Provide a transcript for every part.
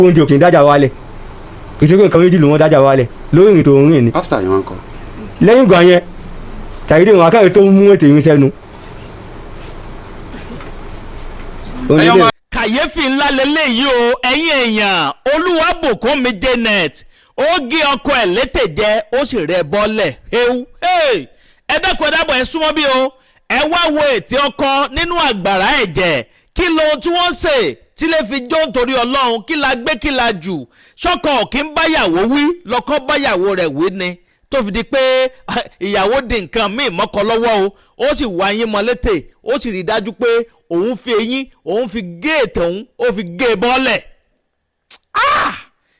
Oúnjẹ òkè ń dájà wálẹ̀, ìṣègùn nǹkan méjì ló wọ́n dájà wálẹ̀ lórí ìrìn tó ń rìn ni. After yẹn wọn kọ. Lẹ́yìn ìgbà yẹn, ṣàyẹ̀dẹ̀ wọn akẹ́rẹ́ tó ń mú ètò ìrìn sẹ́nu. Kàyéfì ńlá leléyìí o, ẹ̀yin èèyàn. Olúwabùkúnmi Janet ó gé ọkọ ẹ̀ létè jẹ, ó sì rẹ̀ bọ́lẹ̀ ewu. Ẹ dákun, ẹ dábọ̀, ẹ súnmọ́ bí o. Ẹ wá wo ètè ọkọ nínú àgbàrá ẹ̀jẹ̀. Kí lohun tí wọ́n ṣe tí lè fi jó nítorí Ọlọ́run? Kí la gbé, kí la jù? Ṣọkọ kí ń báyàwó wí, lọ́kọ́ báyàwó rẹ̀ wí ni tó fi di pé ìyàwó di nǹkan míì mọ́kọ lọ́wọ́ o. Ó sì wá yín mọ́ létè, ó sì rí i dájú pé òun fi eyín, òun fi gé ètè òun, ó fi gé e bọ́lẹ̀.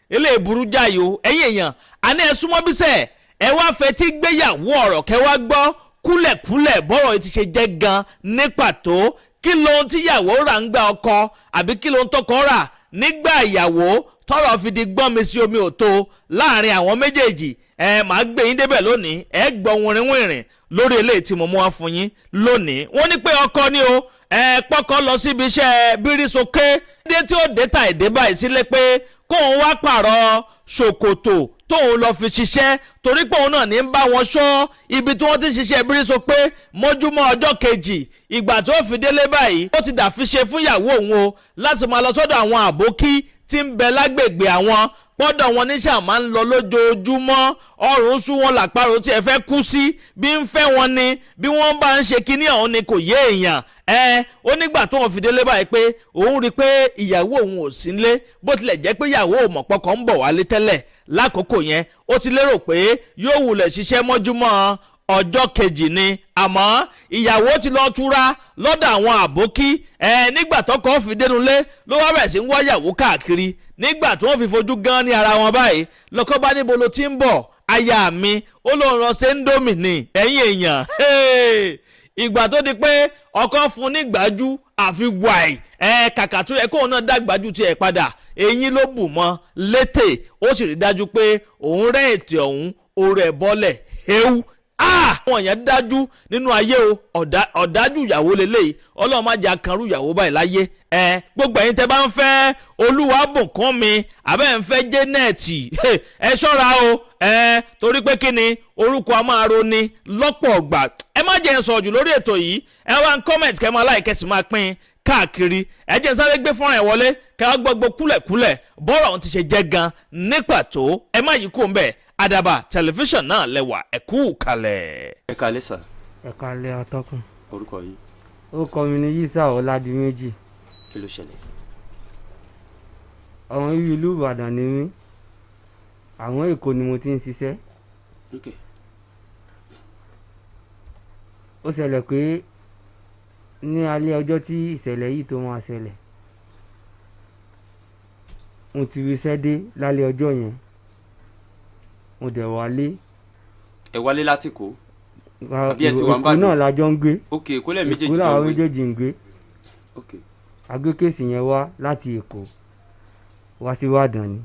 Eléyìí burú jáì o. Ẹ̀yin èèyàn, àní ẹ súnmọ́ bísẹ̀, ẹ wá fetí gbéyàwó ọ̀rọ̀, kẹ́ wá gbọ́ kúlẹ̀kúlẹ̀ bọ́rọ̀ ti ṣe jẹ́ gan ní pàtó. Kí lohun tíyàwó rà ń gba ọkọ, àbí kí lohun tọkọ rà nígbà ìyàwó, tọ́rọ̀ fi di gbọ́n mi sí omi òtó láàrin àwọn méjèèjì? Ẹ máa gbé yín débẹ̀ lónìí. Ẹ gbọ́ wìnrìnwìnrìn lórí eléyìí tí mo mú wá fún yín lónìí. Wọ́n ní pé ọkọ ni o, ẹ pọ́kọ lọ síbi iṣẹ́ bírísókè dé tí ó dé ta èdè báyìí sílé pé kóun wá pààrọ̀ ṣòkòtò tóun lọ fi ṣiṣẹ́, torí pé òun náà ní ń bá wọn ṣọ́ ibi tí wọ́n ti ń ṣiṣẹ́ bírísópé mọ́júmọ́ ọjọ́ kejì. Ìgbà tó fi délé báyìí, ó ti dàfi ṣe fún ìyàwó òun o láti máa lọ sọ́dọ̀ àwọn àbókí tí ń bẹ lágbègbè àwọn pọ́dọ̀ wọn ní sàmá máa ń lọ lójoojúmọ́. Ọrùn sún wọn làpárò tí ẹ fẹ́ kú sí bí ń fẹ́ wọn ni, bí wọ́n bá ń ṣe kinní ọ̀hún ni kò yé èèyàn. Ẹ ó nígbà tó wọn fi délé báyìí pé òun rí i pé ìyàwó òun ò sí nílé, bó tilẹ̀ jẹ́ pé ìyàwó ò mọ̀ pọkàn ń bọ̀ wálé tẹ́lẹ̀. Lákòókò yẹn, ó ti lérò pé yóò wulẹ̀ ṣiṣẹ́ mọ́júmọ́ ọjọ́ kejì ni, àmọ́ ìyàwó ti lọ túra lọ́dọ̀ àwọn àbókí. Ẹ nígbà tọkọ fi dénúlé ló wá bẹ̀rẹ̀ sí ń wáyàwó káàkiri. Nígbà tí wọ́n fi fojú gan ní ara wọn báyìí, lọ́kọ́ bá níbo ló ti ń bọ̀, aya mi? Ó lóun lọ ṣe ń dómì ní. Ẹ̀yìn èèyàn, ìgbà tó di pé ọkọ fún ní gbájú àfi wàì, ẹ kàkà tó yẹ kóun náà dàgbájú tiẹ̀ padà, eyín ló bù mọ́ létè, ó sì rí dájú pé òun rẹ́ ètè ọ̀hún, ó rẹ̀ bọ́lẹ̀ ewu. Àwọn èèyàn dájú nínú ayé o. Ọ̀dájú ìyàwó lélẹ́yìí. Ọlọ́run má jẹ́ akanrú ìyàwó báyìí láyé. Ẹ gbogbo ẹ̀yin tẹ́ bá ń fẹ́ Olúwabùkúnmi àbẹ́ ń fẹ́ Janet, ẹ ṣọ́ra o. Ẹ torí pé kí ni orúkọ a máa roni lọ́pọ̀ ọgbà. Ẹ má jẹ́ ń sọ̀rọ̀ jù lórí ètò yìí. Ẹ wá ń comment, kẹ́ máa like, kẹ́ sì máa pín káàkiri. Ẹ jẹ́ ń sáré gbé fọ́nrán ẹ̀ wọlé, kẹ́ wá gbọ́ gbọ́ kúlẹ̀kúlẹ̀ bọ́rọ̀ ọ̀hún ti ṣe jẹ́ gan ní pàtó. Ẹ má yí kó ń bẹ̀. Àdàbà Tẹlifíṣàn náà lẹ́wà. Ẹ kú kalẹ̀. Ẹ káalẹ́ sà. Ẹ káalẹ́, atọ́kùn. Orúkọ yín? Orúkọ mi ni Yísà Ọládìméjì. Kí ló ṣẹlẹ̀? Ọmọ bíbí ìlú Ìbàdàn ni mí, àwọn Èkó ni mo ti ń ṣiṣẹ́. Ó ṣẹlẹ̀ pé ní alẹ́ ọjọ́ tí ìṣẹ̀lẹ̀ yìí tó máa ṣẹlẹ̀, mo ti rí iṣẹ́ dé lálẹ́ ọjọ́ yẹn, mo dẹ̀ wálé. Ẹ wálé láti Èkó? Àbí ẹ ti wà ń Èkó Ìbàdàn? náà la jọ ń gbé. Ok, Èkó lẹ̀ méjèèjì Èkó jọ làwọn ń gbé? méjèèjì ń gbé. Agbé kéèsì yẹn wá láti Èkó wá sí Ìbàdàn ni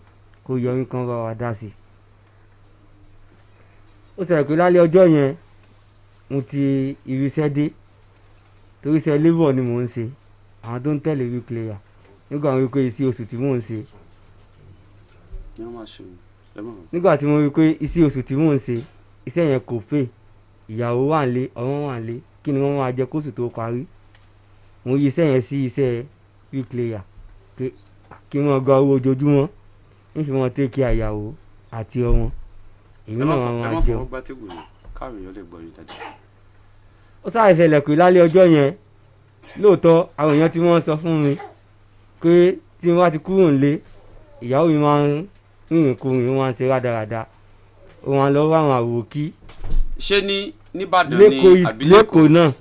kó yọrí kan bá wa dá sí i. Ó ṣẹlẹ̀ pé lálẹ́ ọjọ́ yẹn, mo ti irinṣẹ́ dé, torí iṣẹ́ labour ni mò ń ṣe, àwọn tó ń tẹ̀lé bricklayer. Nígbà wọn rí pé iṣẹ́ oṣù tí mò ń ṣe Ní wọ́n máa ṣe ẹ mọ̀. Nígbà tí mo rí pé iṣẹ́ oṣù tí mò ń ṣe, iṣẹ́ yẹn kò pè, ìyàwó wà nílé, ọmọ wà nílé, kí ni wọ́n máa jẹ kóṣù tó parí? Mo yí iṣẹ́ yẹn sí iṣẹ́ bricklayer pé kí wọ́n gba owó ojoojúmọ́, ń fi wọn take care ìyàwó àti ọmọ èmi Ẹ má náà ẹ máa má jẹun. fọwọ́ gbá tébù yẹn, káwọn èèyàn lè gbọ́ yín dáadáa. Ó sáré ṣẹlẹ̀ pé lálẹ́ ọjọ́ yẹn lóòótọ́, àwọn èèyàn tí wọ́n sọ fún mi pé tí wọ́n bá ti kúrò nílé, ìyàwó mi máa ń rìnrìn kurìn, wọ́n máa ń ṣe rádaràda, wọ́n á lọ wá àwọn àwòkí. Ṣé ní nìbàdàn ni Lẹ́kọ̀ọ́. àbí Lẹ́kọ̀ọ́ náà.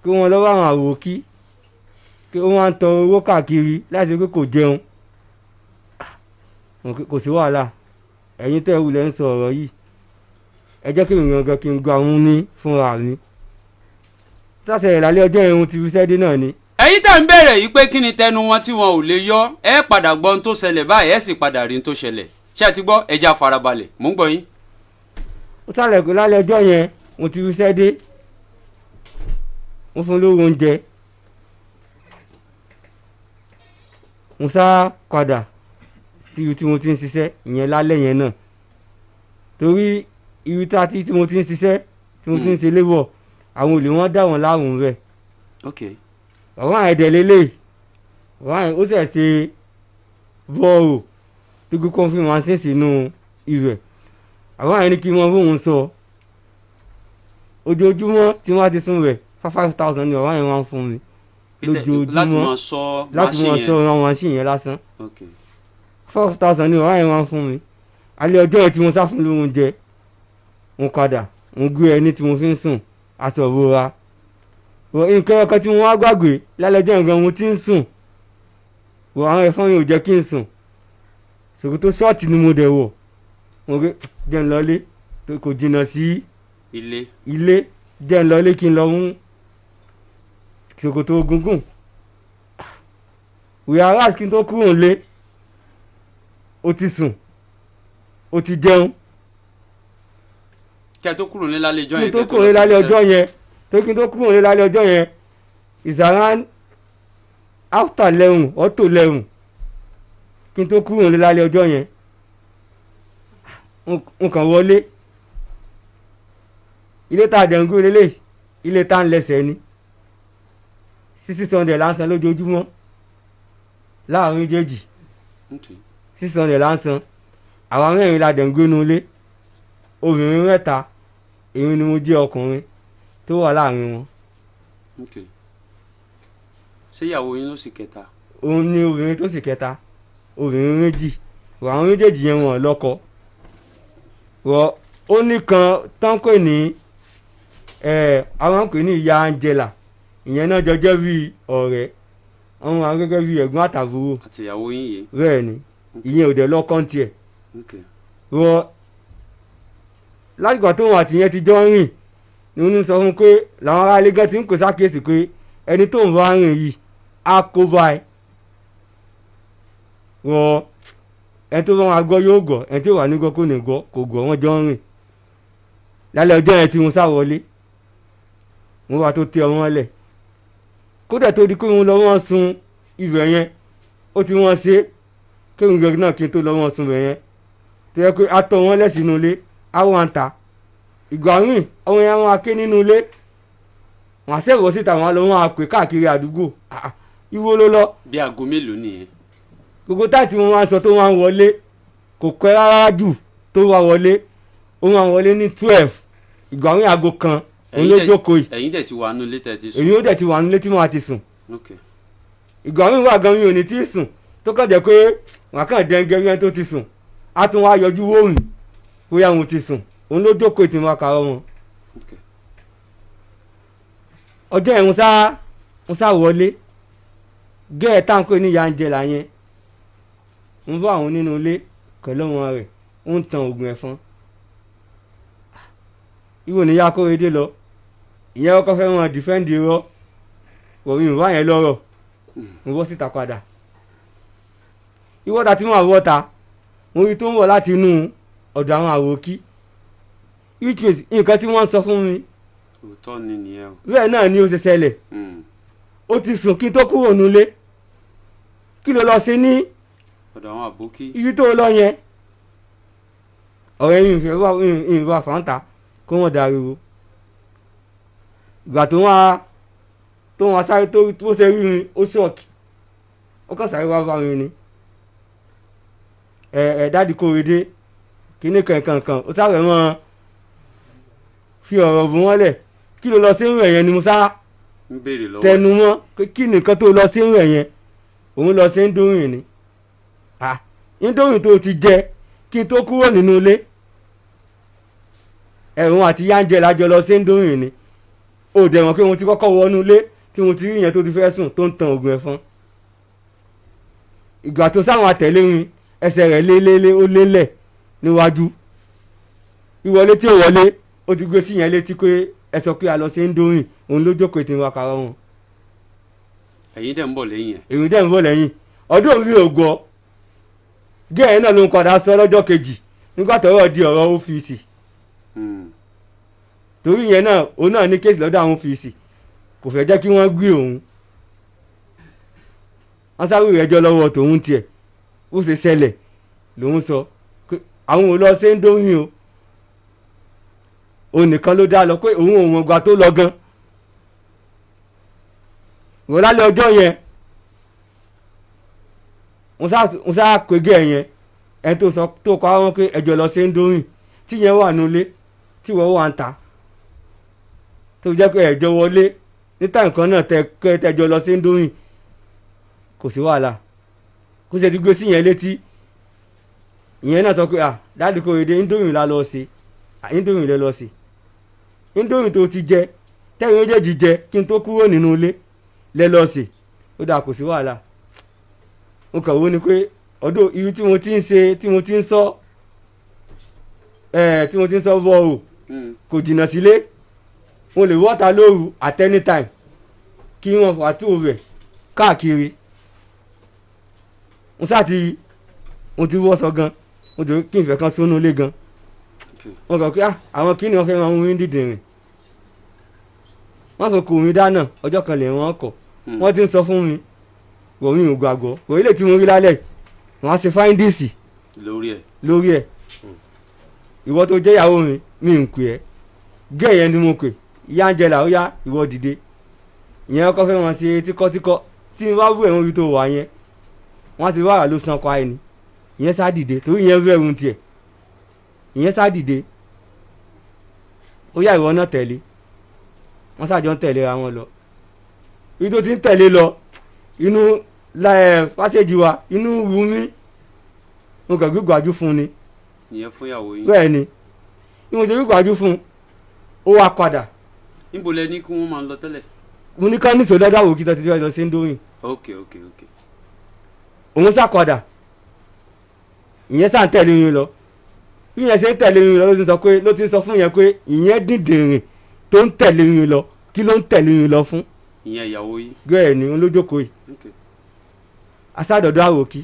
Kí wọ́n lọ wá àwọn àwòkí, kí wọ́n máa ń tọrọ owó káàkiri láti pé kò jẹun. Kò sí wàhálà, ẹ̀yin tẹ́ wulẹ̀ ń sọ ọ̀rọ̀ yìí, ẹ jẹ́ kí n gangan kí n gba òun ní fúnra mi. Sásẹ̀rẹ̀ lálẹ́ ọjọ́ yẹn, ohun ti fi sẹ́dé náà ni. Ẹ̀yin tẹ́ ń bẹ̀rẹ̀ yìí pé kí ni tẹnu wọn tí wọn ò lè yọ, ẹ padà gbọ́ ohun tó ṣẹlẹ̀ báyìí, ẹ sì padà rí ohun tó ṣẹlẹ̀. Ṣé ẹ ti gbọ́? Ẹ já farabalẹ̀, mò ń gbọ́ yín. Ó sálẹ̀ pé lálẹ́ ọjọ́ yẹn, mo ti fi sẹ́dé, mo fún lówó oúnjẹ, mo sá padà. sí ibi tí mo ti ń ṣiṣẹ́ ìyẹn lálẹ́ yẹn náà, torí ibi tí mo ti ń ṣiṣẹ́, tí mo ti ń ṣe labour, àwọn olè wọn dà wọ́n láàmú rẹ̀. Bàbá yẹn dẹ̀ lélẹ̀, bàbá yẹn ó ṣẹ̀ ṣe bọ́ọ̀rù tó gbé kọ́ńfì máa ń sínú ibẹ̀. Bàbá yẹn ní kí wọ́n bóun sọ ojoojúmọ́ tí wọ́n á ti sún rẹ̀, 5,000 ni bàbá yẹn máa ń fún mi lójoojúmọ́ láti máa sọ láti máa sọ àwọn machine yẹn lásán. 5,000 ni bàbá yẹn máa ń fún mi. Alẹ́ ọjọ́ yẹn tí mo sá fún lóúnjẹ, mo padà mo gbé ẹni tí mo fi ń sùn aṣọ ìbora. Nǹkan ọkọ tí mo wá gbàgbé lálẹ́ ọjọ́ yẹn gan mo ti ń sùn, àwọn ẹ̀fọn yẹn ò jẹ́ kí n sùn. Ṣòkòtò ṣọ́ọ̀tì ni mo dẹ̀ wọ̀, mo gbé jẹ́ ń lọlé kò jìnnà sí ilé, jẹ́ ń lọlé kí n lọ mú ṣòkòtò gúngùn. Whereas kí n tó kúrò nílé, ó ti sùn, ó ti jẹun. Kí ẹ tó kúrò nílé lálẹ́ ọjọ́ yẹn, kí n tó kúrò nílé lálẹ́ ọjọ́ yẹn, tó kí n tó kúrò nílé lálẹ́ ọjọ́ yẹn is around after 11 or to 11 kí n tó kúrò nílé lálẹ́ ọjọ́ yẹn. N kàn wọlé ilé tá a dẹ̀ ń gbé lélẹ̀, ilé tá ń lẹ́sẹ̀ ni 600 là ń san lójoojúmọ́ láàrin méjèèjì, 600 là ń san. Àwa mẹ́rin la dẹ̀ ń gbénu ilé, obìnrin mẹ́ta, èmi ni mo jẹ́ ọkùnrin tó wà láàrin wọn. Ṣé ìyàwó yín ló sì kẹta? Òun ni obìnrin tó sì kẹta, obìnrin méjì. Àwọn méjèèjì yẹn wọ́n lọ́kọ. Wọ́n ó ní kan tán pè ní àwọn pè ní ìyá Angela, ìyẹn náà jọjọ́ bí ọ̀rẹ́, àwọn àwọn gẹ́gẹ́ bí ẹ̀gbọ́n àtàbúrò. Àti ìyàwó yín yìí. Bẹ́ẹ̀ ni, ìyẹn ò dẹ̀ lọ́kọ ń tiẹ̀. Wọ́n látìgbà tóun àti ìyẹn ti jọ ń rìn ni wọ́n ń sọ fún pé làwọn ará ilé gan ti ń kó sákèsì pé ẹni tó ń bá rìn yìí á kó bá ẹ. Wọ́n ẹni tó bá wọn gbọ́ yóò gọ̀, ẹni tó wà ní gbọ́ kò ní gbọ́, kò gọ̀, wọ́n jọ ń rìn. Lálẹ́ ọjọ́ yẹn tí mo sá wọlé, mo wá tó tẹ ọmọ lẹ̀, kódà tó di pé mo lọ wọ́n sun ibẹ̀ yẹn, ó ti wọ́n ṣe kéwìn gbẹ̀gbẹ̀ náà kí n tó lọ wọ́n sun ibẹ̀ yẹn, tó yẹ pé a tọ́ wọn lẹ̀ sínú ilé, a wọ́n ta ìgbà míì ọmọ yẹn wọn ké nínú ilé, wọn àṣẹwọ̀ síta, wọn lọ wọn àpè káàkiri àdúgbò. Ìwo ló lọ. Bí aago mélòó nìyẹn? Gbogbo táìtì wọn máa ń sọ tó máa ń wọlé kò pẹ́ rárá jù tó wá wọlé, ó máa ń wọlé ní 12, ìgbà míì aago kan òun ló jókòó yìí. Ẹ̀yin dẹ̀ ti wà nínú ilé tẹ́ ti sùn. Èmi ó dẹ̀ ti wà nínú ilé tí mo ti sùn. Ìgbà míì wà gan mi ò ní tí ì sùn, tó kàn jẹ́ pé wọ́n kàn dẹ́ngẹ́ bí ẹni tó ti sùn, á tún wá yọjú wòrùn bóyá òun ti sùn, òun ló jókòó tí mo kà ọ́ wọn. Ọjọ́ yẹn mo sá wọlé gẹ́ẹ̀ tá à ń pè ní ìyá Angela yẹn, ń bá àwọn nínú ilé pẹ̀lú ọmọ rẹ̀, ó ń tan oògùn ẹ̀fọn. Ìwọ ni ìyá Kóredé lọ, ìyẹn ọkọ fẹ́ wọn dìfẹ́ǹdì irọ́, òun ìwà yẹn lọ́rọ̀, mo bọ́ síta padà. Ìwọ́ta tí wọ́n wọ́ ta, mo rí tó ń wọ̀ láti inú ọ̀dọ̀ àwọn àwòkí. Which means nǹkan tí wọ́n sọ fún mi. Òótọ́ ni nìyẹn o. Bẹ́ẹ̀ náà ni ó ṣe ṣẹlẹ̀. Ó ti sùn kí n tó kúrò nílé. Kí ló lọ ṣe ní ọ̀dọ̀ àwọn àbókí? Ibi tó lọ yẹn. Ọ̀rẹ́ yìí ń wá ìwà fàǹtà kó wọ́n dariwo. Ìgbà tó wọ́n sáré tó ṣe rí mi, ó ṣọ́ọ̀kì. Ó kàn sáré wá bá mi ni. Ẹ dáàdi Kóredé kíní kankankan ó sáré mọ́ fi ọ̀rọ̀ bù wọ́n lẹ̀. Kí ló lọ sí ìrìn yẹn ni mo sá tẹnu mọ́ kí nìkan tó lọ sí ìrìn yẹn, òun lọ sí Indomie ni. Indomie tó ti jẹ kí n tó kúrò nínú ilé, ẹ̀rùn àti yáǹjẹ lájọ lọ sí Indomie ni. Ó dẹ̀ mọ̀ pé mo ti kọ́kọ́ wọnú ilé tí mo ti rí yẹn tó ti fẹ́ sùn tó ń tan oògùn ẹ̀fọn. Ìgbà tó sáwọn àtẹ̀lé mi, ẹsẹ̀ rẹ̀ lélẹ́lé ó lélẹ̀ níwájú. Ìwọlé tí ò wọlé ó ti gbé sí yẹn létí pé ẹ sọ pé a lọ sí Indomie, òun ló jókòó tí wọ́n kàrọ̀ wọn. Ẹ̀yin dẹ̀ ń bọ̀ lẹ́yìn ẹ̀. Èmi dẹ̀ ń bọ̀ lẹ́yìn. Ọdún òun ò gbọ́. Gẹ́ẹ̀ náà ló ń padà sọ lọ́jọ́ kejì nígbà tọ́rọ̀ di ọ̀rọ̀ ọ́fíìsì. Torí yẹn náà òun náà ní kéèsì lọ́dọ̀ àwọn ọ́fíìsì, kò fẹ́ jẹ́ kí wọ́n gbé òun. Wọ́n sáré ìrẹ́jọ́ lọ́wọ́ tòun tiẹ̀, ó ṣe ṣẹlẹ̀. lòún sọ pé àwọn ò lọ ṣe ń dóyún o, òun nìkan ló dá lọ, pé òun ò mọ̀ gbà tó lọ gan. Wọ́n lálẹ́ ọjọ́ yẹn mo sá pégé ẹ̀ yẹn, ẹni tó sọ tó kọ́ àwọn pé ẹjọ́ lọ ṣe ń dóyún, tí yẹn wà nulẹ̀ tí wọ́n wà ń ta, tó jẹ́ pé ẹ̀jọ́ wọlé níta nǹkan náà tẹ kẹ́ tẹjọ́ lọ ṣe ń dóyún, kò sí wàhálà. Kó ṣe ti gbé sí yẹn létí, ìyẹn náà sọ pé ah dáàdì kò èdè Indomie la lọ ṣe, Indomie lẹ lọ ṣe, Indomie tó ti jẹ tẹ́yìn méjèèjì jẹ kí n tó kúrò nínú ilé lẹ lọ ṣe, ó dà kò sí wàhálà. Mo kàn wó ni pé ọdún irú tí mo ti ń ṣe, tí mo ti ń sọ tí mo ti ń sọ bọ́ o, kò jìnnà sílé, mo lè wọ́ta lóru at any time kí wọ́n fà tó rẹ̀ káàkiri. Mo sá ti mo ti wọ́sọ gan, mo ti kí n fẹ́ kan sónú ilé gan. Wọ́n kàn pé àwọn kí ni wọ́n fẹ́ máa ń wí dídìrín, wọ́n kàn kò mí dáná ọjọ́ kan lè wọ́n kọ̀. Wọ́n ti ń sọ fún mi wò mí ò gbàgbọ́, wò ilé tí mo rí lálẹ́ wọ́n á ṣe fáńdíìsì lórí ẹ̀. Ìwọ tó jẹ́ ìyàwó mi mi ń pè ẹ́ gé yẹn ni mo pè, ìyá Angela ó yá ìwọ dìde. Ìyẹn kọ́ fẹ́ wọn ṣe tíkọ́tíkọ́ tí n bá wú ẹ̀wọ̀n ibi tó wà yẹn, wọ́n ti wàrà ló san pa ẹni. Ìyẹn sá dìde torí ìyẹn rú ẹ̀rù tiẹ̀, ìyẹn sá dìde ó yá ìwọ náà tẹ̀lé. Wọ́n sá jọ ń tẹ̀lé ra wọn lọ, ibi tó ti ń tẹ̀lé lọ inú pásẹ́jì wa inú wù mí, mo kàn gbígbàjú fún ni. Ìyẹn fún ìyàwó yín. Bẹ́ẹ̀ ni, bí mo ti gbígbàjú fún ó wá padà. Níbo lẹ ní kí wọ́n máa lọ tẹ́lẹ̀? Mo ní ká ní sòdọ́dọ̀ àwòkí tó ti fẹ́ lọ sí Indomie. Ok ok ok. Òun sá padà, ìyẹn sá ń tẹ̀lé yín lọ, bí ìyẹn ṣe ń tẹ̀lé yín lọ ló ti sọ pé ló ti ń sọ fún yẹn pé ìyẹn dìndìnrìn tó ń tẹ̀lé yín lọ, kí ló ń tẹ̀lé yín lọ fún. Ìyẹn ìyàwó yín. Bẹ́ẹ̀ ni òun ló jókòó yìí. Asádọ̀dọ̀ àwòkí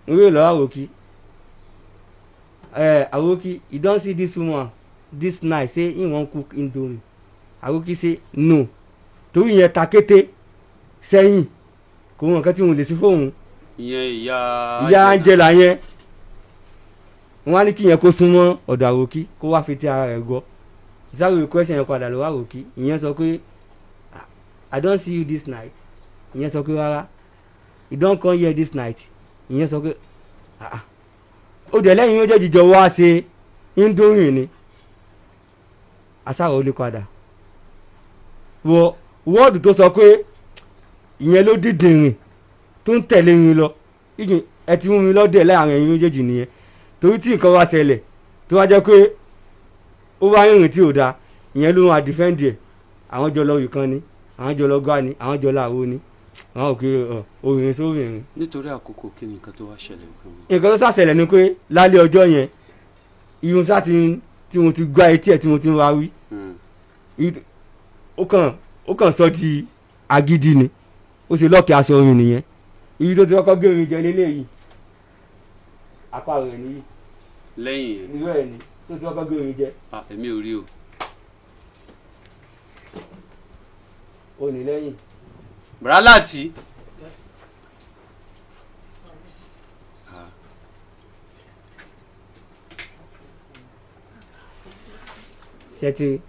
n yóò lọ àwòkí àwòkí, you don see this woman this night say he wan cook Indomie. Àwòkí say no, torí ìyẹn ta kété sẹ́yìn kò wọ́n nǹkan tí mo lè sí fóun. Ìyẹn ìyá ìyá Angela yẹn wọ́n á ní kí yẹn kó súnmọ́ ọ̀dọ̀ àwòkí kó wá fi ti ara rẹ̀ gbọ́. Ìsáwò question yẹn padà lọ́wọ́ àwòkí, ìyẹn sọ pé I don see you this night. Ìyẹn sọ pé rárá, you don come here this night. Ìyẹn sọ pé ó dẹ̀ lẹ́yìn méjèèjì jọ wá ṣe Indomie ni. Àsáwò ó lè padà wọ wọ́ọ̀dù tó sọ pé ìyẹn ló dídìrín tó ń tẹ̀lé yín lọ, ẹ ti mú mi lọ́dẹ̀ láàrin ẹ̀yin méjèèjì nìyẹn. Torí tí nǹkan wá ṣẹlẹ̀ tó wá jẹ́ pé ó wá rìnrìn tí ò dáa, ìyẹn ló máa dìfẹ́ǹdì ẹ̀. Àwọn jọ lọ ìkan ni, àwọn jọ lọ gbá ni, àwọn jọ lọ àwo ni, àwọn ò kí obìnrin sóbìnrin. Nítorí àkókò, kí ni nǹkan tó wá ṣẹlẹ̀ gan-an? Nǹkan tó ṣàṣẹlẹ̀ ni pé lálẹ́ ọjọ́ yẹn irun sá ti tí mo ti gbá etí ẹ̀ tí mo ti ń wá wí, ó kàn sọ di agídí ni, ó ṣe lọ́ọ̀kì aṣọ orin nìyẹn. Ibi tó ti kọ́kọ́ gé orin jẹ lélẹ́yìí apá rẹ̀ nìyí. Lẹ́yìn yẹn. Irú ẹ̀ ni tó ti kọ́kọ́ gé orin jẹ. Èmi ò rí o. O ní lẹ́yìn. Bùrálàtì. Ṣé ti.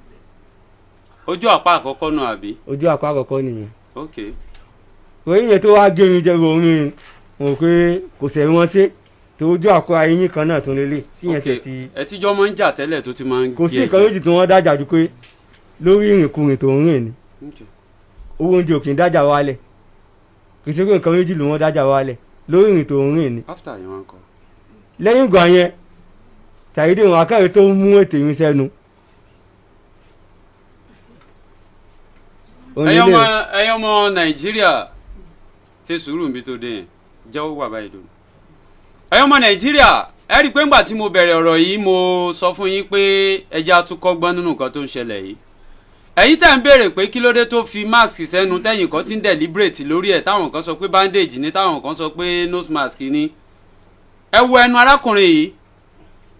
Ojú àpá àkọ́kọ́ náà àbí? Ojú àpá àkọ́kọ́ nìyẹn. Ok. Oyin yẹn tó wá gé orin jẹ orin mo pé kò sẹ̀ wọ́n ṣe tó ojú àpá eyín kan náà tún lélẹ̀ tí yẹn ṣe ti. Ẹ tíjọ́ máa ń jà tẹ́lẹ̀ tó ti máa ń. Kò sí nǹkan méjì tí wọ́n dájà ju pé lórí ìrìnkúrìn tó ń rìn ni. Owó oúnjẹ òkè ń dájà wálẹ̀, kì í ṣe pé nǹkan méjì ló wọ́n dájà wálẹ̀ lórí ìrìn tó ń rìn ni. After yẹn wọn kọ. Lẹ́yìn ìgbà yẹn Ṣàyédè wọn akẹ́rẹ́ tó mú ètè mi sẹ́nu. Ẹ̀yin ọmọ Nàìjíríà ṣe sùúrù níbi tó dé yẹn, jẹ́wọ́ wà báyìí dùn. Ẹ̀yin ọmọ Nàìjíríà, ẹ rí i pé ńgbà tí mo bẹ̀rẹ̀ ọ̀rọ̀ yìí mo sọ fún yín pé ẹja tún kọ́gbọ́n nínú nǹkan tó ń ṣẹlẹ̀ yìí. Ẹ̀yin tẹ́ ń béèrè pé kí ló dé tó fi mask sẹ́nu, tẹ́yìn kan ti ń deliberate lórí ẹ̀, táwọn kan sọ pé bandage ni, táwọn kan sọ pé nose mask ni. Ẹ wo ẹnu arákùnrin yìí,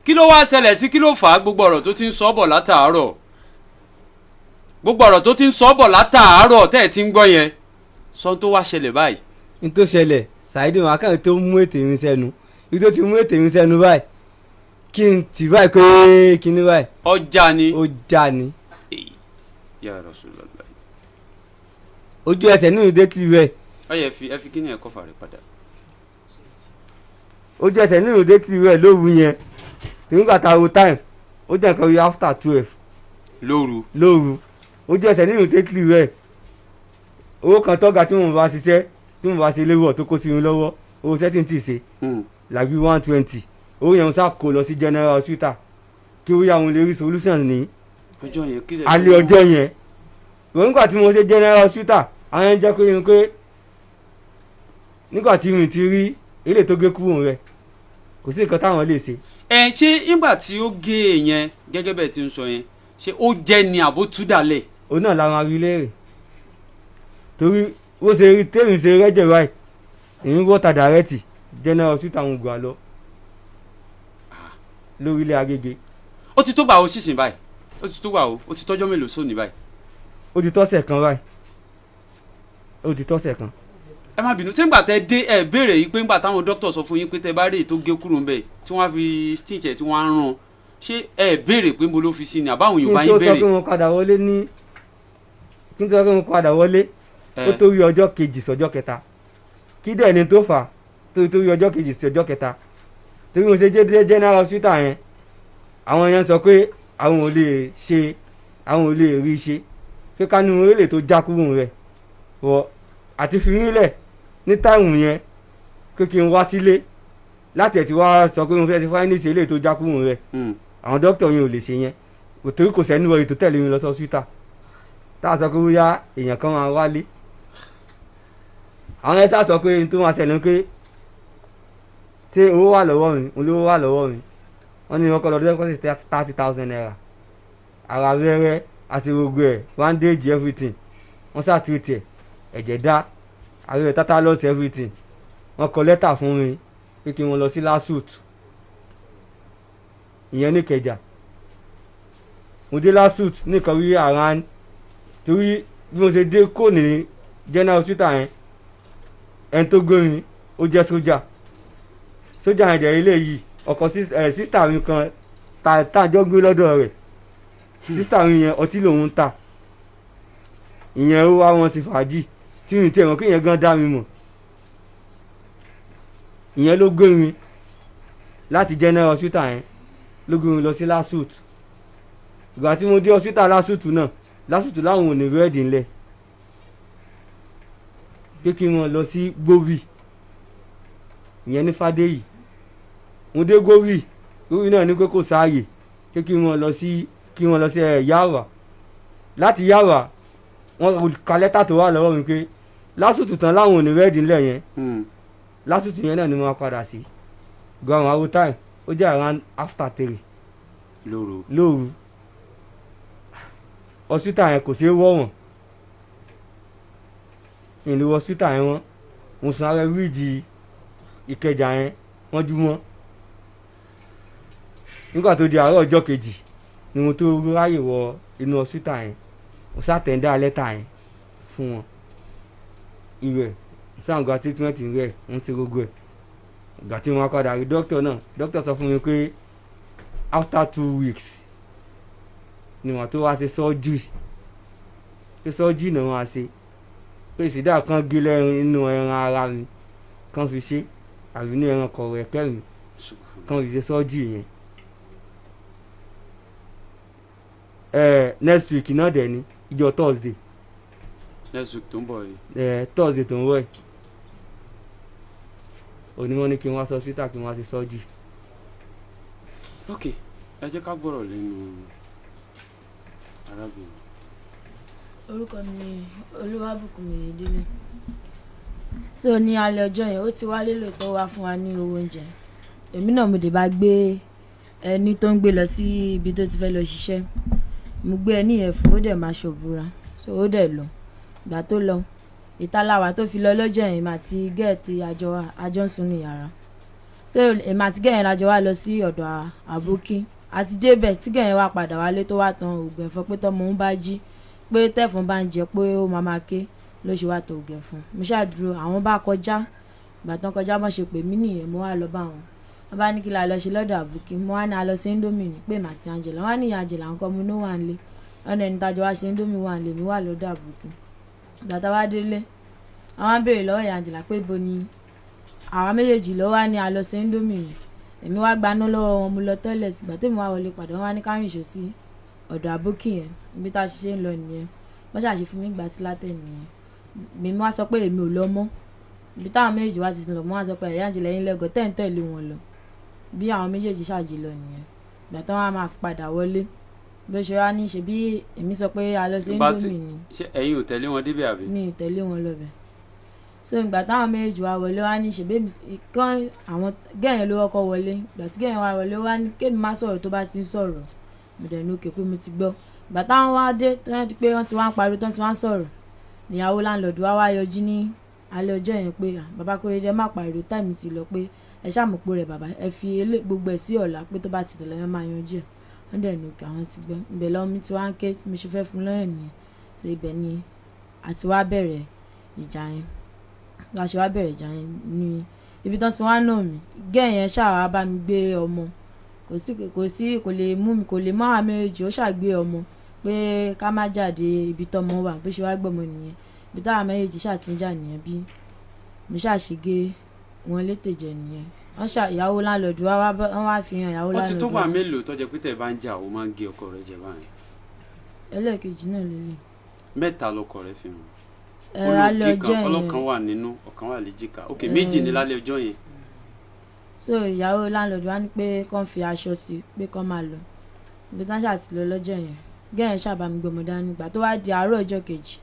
kí ló wá ṣẹlẹ̀ sí, kí ló fà á gbogbo ọ̀rọ̀ tó ti ń sọ bọ̀ látàárọ̀, gbogbo ọ̀rọ̀ tó ti ń sọ bọ̀ látàárọ̀ tẹ́ ẹ̀ ti ń gbọ́ yẹn, sọ tó wá ṣẹlẹ̀ báyìí. N tó ṣẹlẹ̀, Saheed Wakàn tó mú ètè mi sẹ́nu, Ibi tó ti mú ètè mi sẹ́nu báyìí, kí n tì báyìí pé kíní báyìí. Ọjà ni. Ó já ni. Ya Rasulullah. Ojú ẹsẹ̀ nínú ìdè kiri rẹ̀. Ó yẹ ẹ fi kíní ẹ kọfà rẹ padà. Ojú ẹsẹ̀ nínú ìdè kiri rẹ̀ lóru yẹn, nígbà tá a wo time, ó jẹ́ nǹkan bíi after 12. Lóru. Lóru, ojú ẹsẹ̀ nínú ìdè kiri rẹ̀. Owó kan tọ́ga tí mo bá ṣiṣẹ́, tí mo bá ṣe léwọ̀ tó kó sí mi lọ́wọ́, owó sẹ́tì tí ì ṣe làbí 120, owó yẹn sá kó lọ sí general hospital kí ó yá wọn lè rí solution ní ọjọ́ yẹn kí lè. Alẹ́ ọjọ́ yẹn, nígbà tí mo ṣe general hospital, àwọn yẹn jẹ́ pé yẹn pé nígbà tí mi ti rí eléyìí tó gé kúrò rẹ̀, kò sí nǹkan táwọn lè ṣe. Ẹ ṣé nígbà tí ó gé e yẹn, gẹ́gẹ́ bẹ́ẹ̀ ti ń sọ yẹn, ṣé ó jẹ́ ni àbó tú dàlẹ̀? Òun náà làwọn arílẹ̀ rẹ̀, torí ó ṣe rí tèmi ṣe rẹ́jẹ̀ báyìí, èyí ń wọ́ta dàrẹ́tì general hospital àwọn ògùn àlọ́ lórílẹ̀ Agége. Ó ti tó gbà ó sísìn báyìí, ó ti tó gbà ó ti tọ́jọ́ mélòó sóní báyìí? Ó ti tọ́sẹ̀ kan báyìí, ó ti tọ́sẹ̀ kan. Ẹ má bínú, tí ngbà tẹ dé, ẹ béèrè yìí pé ngbà táwọn dókítà sọ fún yín pé tẹ bá rí èyí tó gé kúrò ńbẹ̀ tí wọ́n á fi stitch ẹ̀ tí wọ́n á rán, ṣé ẹ béèrè pé mo ló fi sí ni àbáwọn Kí Yorùbá n tó yín sọ béèrè? pé mo padà wọlé ní, kí n tó sọ pé mo padà wọlé, ó tó rí ọjọ́ kejì sọ́jọ́ kẹta. Kí dẹ̀ ni tó fà á tó rí ọjọ́ kejì sí ọjọ́ kẹta? Torí mo ṣe jẹ́ general hospital yẹn, àwọn yẹn sọ pé àwọn ò lè ṣe, àwọn ò lè rí ṣe, pé ká ní orílẹ̀ tó já kúrò rẹ̀ wọ àti fi rílẹ̀ ní táìmù yẹn, pé kí n wá sílé láti ẹ̀ tí wá sọ pé mo fẹ́ ti fáínìsì eléyìí tó já kúrò rẹ̀. Àwọn dókítà yẹn ò lè ṣe yẹn, kò torí kò sẹ́ni wọlé tó tẹ̀lé mi lọ sí hospital tá a sọ pé bóyá èèyàn kan máa wálé. Àwọn ẹ sá sọ pé n tó máa ṣẹlẹ̀ ni pé ṣé owó wà lọ́wọ́ mi, olówó wà lọ́wọ́ mi. Wọ́n ní wọ́n kọ́ lọ deposit 30,000 naira, ara rẹ́rẹ́ àti gbogbo ẹ̀, bandage, everything. Wọ́n ṣàtúntì ẹ̀, ẹ̀jẹ̀ dá ara rẹ̀, tetanus, everything. Wọ́n kọ lẹ́tà fún mi pé kí wọ́n lọ sí LASUTH, ìyẹn ní Ìkẹjà. Mo dé LASUTH nìkan rí around, torí bí mo ṣe dé kò ní general hospital yẹn, ẹni tó gbé mi ó jẹ́ sójà. Sójà yẹn jẹ́ eléyìí ọkọ sister mi kan tá a jọ gbé lọ́dọ̀ rẹ̀. Sister mi yẹn, ọtí lòun ń tà. Ìyẹn ó wá wọn sí fàájì tí mi tẹ̀ wọ́n kí ìyẹn gan dá mi mọ̀. Ìyẹn ló gbé mi láti general hospital yẹn, ló gbé mi lọ sí LASUTH. Ìgbà tí mo dé hospital LASUTH náà, LASUTH láwọn ò ní bed ńlẹ̀, pé kí wọ́n lọ sí Gbóbì, ìyẹn ní Fádéyì. Mo dé Gbóbì, Gbóbì náà ní pé kò sáàyè, pé kí wọ́n lọ sí ẹ̀ Yàwá. Láti Yàwá, wọ́n ka lẹ́tà tó wà lọ́wọ́ mi pé LASUTH tán láwọn ò ní bed ńlẹ̀ yẹn. LASUTH yẹn náà ni mo máa padà sí gan. Àwọn awo time, ó jẹ́ around after 3. Lóru. Lóru. Hospital yẹn kò ṣeé wọ̀ wọ́n, ìlú hospital yẹn wọ́n mo sùn ara bíríìjì Ìkẹjà yẹn wọ́n jú wọ́n. Nígbà tó di àárọ̀ ọjọ́ kejì ni mo tó ráyè wọ inú hospital yẹn. Mo sá tender lẹ́tà yẹn fún wọn, ìrẹ̀ sáà gba treatment rẹ̀ ń ṣe gbogbo ẹ̀. Ìgbà tí wọ́n padà rí dókítà náà, dókítà sọ fún mi pé after 2 weeks ni wọ́n tó wá ṣe surgery, pé surgery náà wọ́n á ṣe, pé ìsídà kan gé lẹ́rìn inú ẹran ara mi kan fi ṣe, àbí ní ẹran kọ̀rọ̀ ẹ̀kẹ́ mi kan fi ṣe surgery yẹn. Next week náà dẹ̀ ni ìjọ Thursday. Next week tó ń bọ̀ yìí. Thursday tó ń wọ̀ yìí, onímọ̀ ní kí n wá sọ síta kí n wá ṣe surgery. Ok, ẹ jẹ́ ká gbọ́rọ̀ lẹ́nu arábìnrin. Orúkọ mi ni Olúwàbùkúnmi Oyèdélé. So ní alẹ́ ọjọ́ yẹn, ó ti wálé lóòótọ́, wá fún wa ní owó oúnjẹ. Èmi náà mo dé bá gbé ẹni tó ń gbé lọ sí ibi tó ti fẹ́ lọ ṣiṣẹ́. Mo gbé ẹni yẹn fún, ó dẹ̀ máa ṣòbúra, so ó dẹ̀ lọ. Ìgbà tó lọ, ìtaláwa tó fi lọ lọ́jọ́ yẹn, èmi àti gẹ́ẹ̀tì àjọ wa àjọ ń sùn ní yàrá. So èmi àti gẹ́ẹ̀ yẹn lájọ wá lọ sí ọ̀dọ̀ àbókí. Àti débẹ̀ tí gẹ́ẹ̀ yẹn wá padà wálé tó wá tan oògùn ẹ̀fọn, pé tọ́mọ òun bá jí, pé tẹ̀fọn bá ń jẹ pé ó máa máa ké, ló ṣe wá tan oògùn ẹ̀fọn. Mo ṣáà dúró, àwọn bá kọjá. Ìgbà tán kọjá, bọ́n ṣe pè mí nìyẹn, mo wá lọ bá wọn. Wọ́n bá ní kí la lọ ṣe lọ́dọ̀ àbùkí. Mo wá ní a lọ sí Indomie ní pé màtí Angela. Wọ́n á ní ìyá Angela ńkọ́, mo ní ó wà nílé. Wọ́n ní ẹni tájọ wá ṣe Indomie wà nílé, mi wà lọ́dọ̀ àbùkí. Ìgbà tá a wá délé, àwọn á béèrè lọ́wọ́ ìyá Angela pé ibo ni àwa méjèèjì ló wá ní a lọ sí Indomie ni. Èmi wá gbaná lọ́wọ́ wọn, mo lọ tọ́lẹ̀tì. Ìgbà tèmi wá wọlé padà, wọ́n wá ní ká rìn ìṣó sí ọ̀dọ̀ àbókì yẹn. Ibi tá a ṣe ń lọ nìyẹn. Wọ́n ṣàṣe fún mi ìgbà tí látẹ̀ nìyẹn. Èmi wá sọ pé èmi ò lọ mọ́. Ibi táwọn méjèèjì wá ti lọ, mo wá sọ pé ìyá Angela yín lẹ́gọ̀ọ́ tẹ̀ ń tẹ̀lé wọn lọ. Bí àwọn méjèèjì ṣàjì lọ nìyẹn. Ìgbà tí wọ́n á máa fi padà wọlé, bí ó ṣe wá ní ṣe bí èmi sọ pé a lọ sí Indomie ni. Ṣé ẹ̀yin ò tẹ̀lé wọn débẹ̀ àbí? Mi ò tẹ̀lé wọn lọ bẹ̀. So ìgbà táwọn méjèèjì wá wọlé wá ní ṣe bí kán àwọn gẹ́yìn ló kọ́kọ́ wọlé. Ìgbà tí gẹ́yìn wá wọlé wá ní kémi má sọ̀rọ̀ tó bá ti ń sọ̀rọ̀. Mo dẹ̀ ní òkè pé mo ti gbọ́. Ìgbà táwọn wá dé tó yẹn pé wọ́n ti wá ń pariwo tó ti wá ń sọ̀rọ̀. Ìyàwó láńlọ́ọ̀dù wá wá yọjú ní alẹ́ ọjọ́ yẹn pé bàbá Kóredé má pariwo, táìmù ti lọ pé ẹ ṣàmùpò rẹ̀ bàbá, ẹ fi gbogbo ẹ̀ sí ọ̀la pé tó bá ti dọ̀la ẹ máa yanjú ẹ̀. Wọ́n dẹ̀ ní òkè àwọn ti gbọ́. Ibẹ̀ lọ́wọ́ mi ti wá ń ké, mo ṣe fẹ́ fún lọ́yàn nìyẹn. So ibẹ̀ ni a ti wá bẹ̀rẹ̀ ìjà yẹn. Bí a ṣe wá bẹ̀rẹ̀ ìjà yẹn ní ibi tán ti wá nà mí. Gẹ́ẹ̀ yẹn ṣáà wá bá mi gbé ọmọ. Kò sí kò lè mú mi, kò lè má wa méjì, ó ṣàgbé ọmọ pé ká má jáde ibi tọ́mọ wà. Bó ṣe wá gbọ́mọ nìyẹn. Ibi táwa méjèèjì ṣáà ti ń jà nìyẹn bí mo ṣáà ṣe gé wọn létè jẹ nìyẹn. Wọ́n ṣà ìyàwó láńlọ́ọ̀dù wá wọ́n wá fi hàn ìyàwó Ó ti láńlọ́ọ̀dù tó wa. wà mélòó tó jẹ́ pé tẹ̀ bá ń jà ó máa ń gé ọkọ rẹ̀ jẹ báyìí? Ẹlẹ́ẹ̀kejì náà lélẹ̀. Mẹ́ta lọkọ rẹ̀ fi hàn. Ẹ alẹ́ Olùkí ọjọ́ kan yẹn. ọlọ́kan wà nínú, ọ̀kan wà léjìká. Ok, méjì ní lálẹ́ ọjọ́ yẹn. So ìyàwó láńlọ́ọ̀dù wá ní pé kán fi aṣọ sí pé kán máa lọ. Ibi tán ṣáà ti lọ lọ́jọ́ yẹn. Gẹ́yẹn ṣáà bá mi gbọmọ dání. Ìgbà tó wá di àárọ̀ ọjọ́ kejì,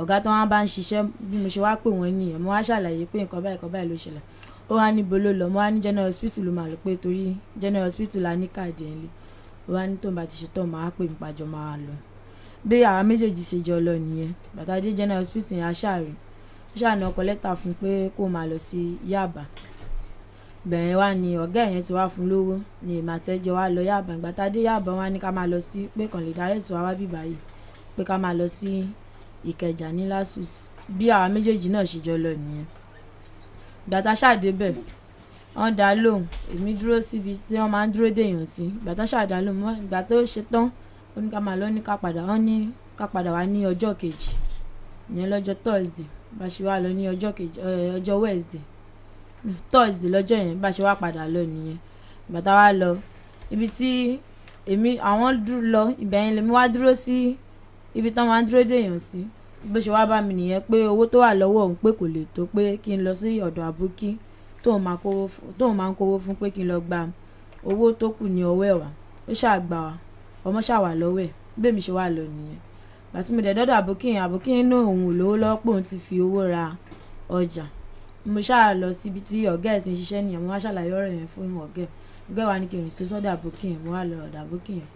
ọ̀gá tó wá bá ń ṣiṣẹ́ bí mo ṣe wá pè wọ́n nìyẹn. Mo wá ṣàlàyé pé nǹkan báyìí nǹkan báyìí ló ṣẹlẹ̀. Ó wá ní ibo ló lọ. Mo wá ní General Hospital ló máa lọ pé torí General Hospital la ní káàdì ẹ̀ lé. Ó wá ní tóun bá ti ṣe tán máa pè mí pàjọ máa lọ. Bí àwa méjèèjì ṣe jọ lọ nìyẹn. Bàtà dé General Hospital yẹn a ṣáà rí. Ó ṣáà ní ọkọ lẹ́tà fún pé kó máa lọ sí Yaba. Bẹ̀rẹ̀ wá ní ọ̀gá yẹn ti wá fún lówó ní èmi àti ẹ̀jẹ̀ wá lọ Yaba. Ìgbà tá a dé Yaba wá ní ká máa lọ sí pé kàn lè direct wá wá bí báyìí pé ká máa lọ sí Ìkẹjà ní Lasut. Bí àwa méjèèjì náà ṣe jọ lọ nìyẹn. Ìgbà tá a ṣáà dé bẹ̀, wọ́n dá lóhùn. Èmi dúró síbi tí wọ́n máa ń dúró dèèyàn sí. Ìgbà tá a ṣáà dá lóhùn, ìgbà tó ṣe tán, ó ní ká máa lọ, ó ní ká padà, wọ́n ní ká padà wá ní ọjọ́ kejì. Ìyẹn lọ́jọ́ Thursday. Bá ṣe wá lọ ní ọjọ́ kejì, ọjọ́ Wednesday. Thursday lọ́jọ́ yẹn bá ṣe wá padà lọ nìyẹn. Ìgbà tá a wá lọ, ibi tí èmi àwọn dúró lọ, ibẹ̀ yẹn lèmi wá dúró sí ibi tí wọ́n máa ń dúró dèèyàn sí. Bó ṣe wá bá mi nìyẹn pé owó tó wà lọ́wọ́ òun pé kò lè tó pé kí n lọ sí ọ̀dọ̀ àbókí tóun máa ń kówó fún pé kí n lọ gba owó tó kù ní ọwọ́ ẹ̀ wá. Ó ṣáà gbà wá, ọmọ ṣáà wà lọ́wọ́ ẹ̀. Bí èmi ṣe wá lọ nìyẹn. Ìgbà tí mo dẹ̀ dọ́dọ̀ àbókí yẹn, àbókí yẹn náà òun ò lówó lọ́wọ́ pé òun ti fi owó ra ọjà. Mo ṣáà lọ síbi tí ọ̀gá ẹ̀ ti ń ṣiṣẹ́ nìyẹn. Mo wá ṣàlàyé ọ̀rọ̀ yẹn fún ọ̀gá ẹ̀. Ọ̀gá ẹ̀ wá ní kí n rìn sí sọ́dọ̀ àbókí yẹn. Mo wá lọ ọ̀dọ̀ àbókí yẹn.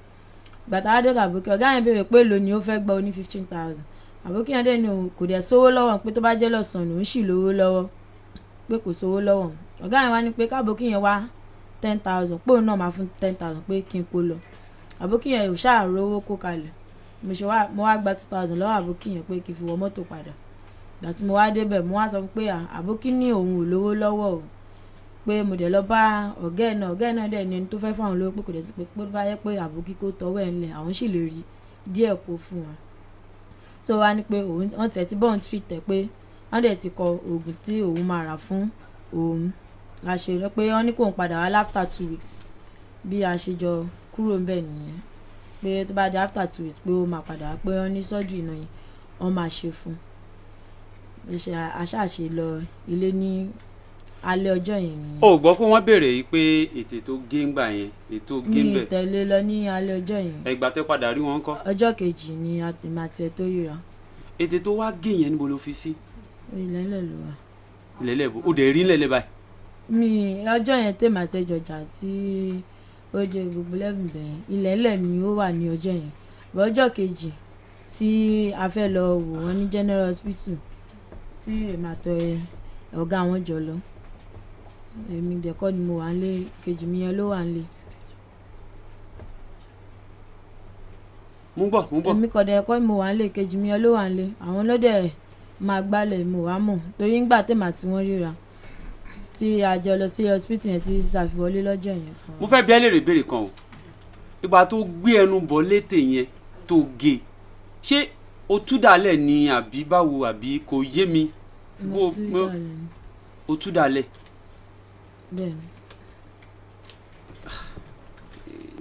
Ìgbà tá a dọ́dọ̀ àbókí, ọ̀gá yẹn béèrè pé èló ni ó fẹ́ gba ó ní 15,000. Àbókí yẹn dẹ̀ ní òun kò dẹ̀ sówó lọ́wọ́ pé tó bá jẹ́ lọ́sàn-án òun sì lówó lọ́wọ́ pé kò sówó lọ́wọ́. Ọ̀gá yẹn wá ní pé káàbókí yẹn wá 10,000 pé òun náà máa fún 10,000 pé kí n kó lọ. Àbókí yẹn ò ṣáà rówó kó kalẹ̀. Mo wá gba 2,000 lọ́wọ́ àbókí yẹn pé kí n fi wọ mọ́tò padà. Ìgbà tí mo wá débẹ̀, mo wá sọ fún pé àbókí ní òun ò lówó lọ́wọ́ o pé mo dẹ̀ lọ bá ọ̀gá ẹ̀ náà. Ọ̀gá ẹ̀ náà dẹ̀ ní ẹni tó fẹ́ fún àwọn lówó pé kò dẹ̀ sí pé pé bá yẹ pé àbókí kó tọwọ́ ẹ̀ ńlẹ̀ àwọn sì lè rí díẹ̀ kó fún wọn. So wá ní pé òun wọ́n tẹ̀ tí bọ́ọ̀n treat ẹ̀ pé wọ́n dẹ̀ ti kọ oògùn tí òun máa rà fún òun. A ṣe rẹ pé wọ́n ní kóun padà wá after 2 weeks. Bí a ṣe jọ kúrò ńbẹ̀ nìyẹn. Pé tó bá di after 2 weeks pé ó máa padà wá pé wọ́n ní surgery náà yẹn wọ́n máa ṣe fún un. Bí ṣe a ṣáà ṣe lọ ilé ní alẹ́ ọjọ́ yẹn nìyẹn. O gbọ́ pé wọ́n béèrè yìí pé ètè tó gé ńgbà yẹn, ètò gé Mi ńbẹ̀. tẹ̀lé lọ ní alẹ́ ọjọ́ yẹn. Ẹgbà tẹ́ padà rí wọn ńkọ́? Ọjọ́ kejì ni èmi àti ẹ tó ríra. Ètè tó wá gé yẹn níbo ló fi sí? Ilẹ̀ ńlẹ̀ ló wà. Ilẹ̀ ńlẹ̀ bò. O dẹ̀ rí ńlẹ̀ lẹ́ báyìí. Mi ọjọ́ yẹn tèmi àti ẹ jọjà tí ó jẹ gbogbo lẹ́bùn bẹ̀rẹ̀. Ilẹ̀ ńlẹ̀ ni ó wà ní ọjọ́ yẹn. Bọ̀ ọjọ́ kejì tí a fẹ́ lọ wò wọ́n ní General Hospital tí èmi àti ọ̀gá wọn jọ lọ. Èmi dẹ̀ kọ́ ni mo wà nílé, kejì mi yẹn ló wà nílé. Mú bọ̀, mú bọ̀. Èmi kọ̀ dẹ̀ kọ́ ni mo wà nílé, kejì mi yẹn ló wà nílé. Àwọn ló dẹ̀ máa gbálẹ̀ mo wá mọ̀ torí ńgbà tèmi àti wọn ríra Tí a jọ lọ sí hospital yẹn tí sísá fi wọlé lọ́jọ́ yẹn. Mo fẹ́ bi ẹ́ léèrè ìbéèrè kan o. Ìgbà tó gbé ẹnu bọ̀ létè yẹn tó gé, ṣé o tú dàlẹ̀ ni àbí báwo, àbí kò yé mi? Mo tú dàlẹ̀ ni. O tú dàlẹ̀. Bẹ́ẹ̀ ni.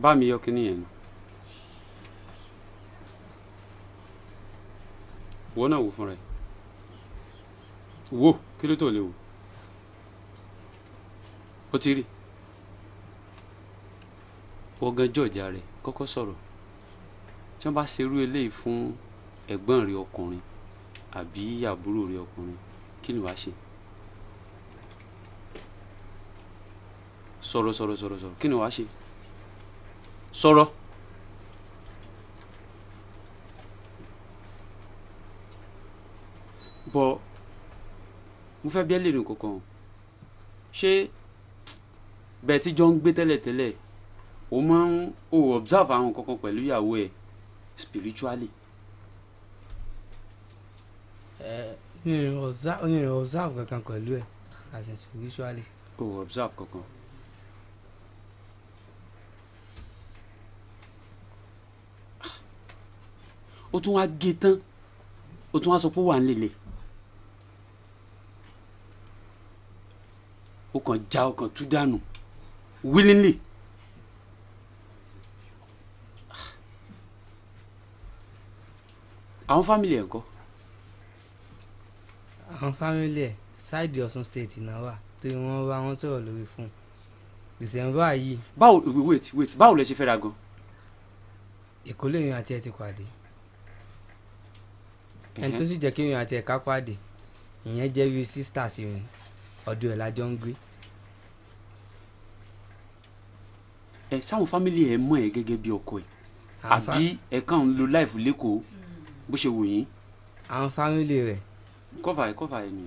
Bá mi yọ kíní yẹn nù. Wọ́n náà wò fúnra ẹ̀. Wò kí ló tó lè wò? O ti rí. Wọ́n gan jọ̀jà rẹ̀ kọ́kọ́ sọ̀rọ̀. Tí wọ́n bá ṣerú eléyìí fún ẹ̀gbọ́n rẹ̀ ọkùnrin àbí àbúrò rẹ̀ ọkùnrin, kí ni wàá ṣe? Sọ̀rọ̀ sọ̀rọ̀ sọ̀rọ̀ sọ̀rọ̀, kí ni wàá ṣe? Sọ̀rọ̀. Bọ̀ mo fẹ́ bí ẹ lè rìn kankan o. Ṣé bẹ́ẹ̀ tí jọ ń gbé tẹ́lẹ̀tẹ́lẹ̀, o máa ń o observe àwọn kankan pẹ̀lú ìyàwó ẹ spiritually? Mi ò observe kankan pẹ̀lú ẹ as in spiritually. O observe kankan. O tún wá gé tán, o tún wá sọ pé ó wà nílé. O kàn já, o kàn tú dànù willingly. Àwọn family ẹ̀ ńkọ́? Àwọn family ẹ̀ ṣáìdì Ọ̀ṣun state náà wà, torí wọ́n bá wọn sọ̀rọ̀ lórí fún December yìí. Báwo, wait wait, báwo lẹ ṣe fẹ́ra gan? Èkó lèmi àti ẹ ti pàdé. Ẹni tó sì jẹ́ kí èmi àti ẹ̀ ká pàdé, ìyẹn jẹ́ bí sísítà sí mi, ọ̀dọ̀ ẹ̀ la jọ ń gbé. Ẹ sáwọn family ẹ mọ̀ ẹ́ gẹ́gẹ́ bí ọkọ ẹ̀, àbí ẹ kàn ń lo life lẹ́kọ̀ọ́ bó ṣe wù yín? Àwọn family rẹ̀. Kọ́fà ẹ̀, kọ́fà ẹ̀ ni.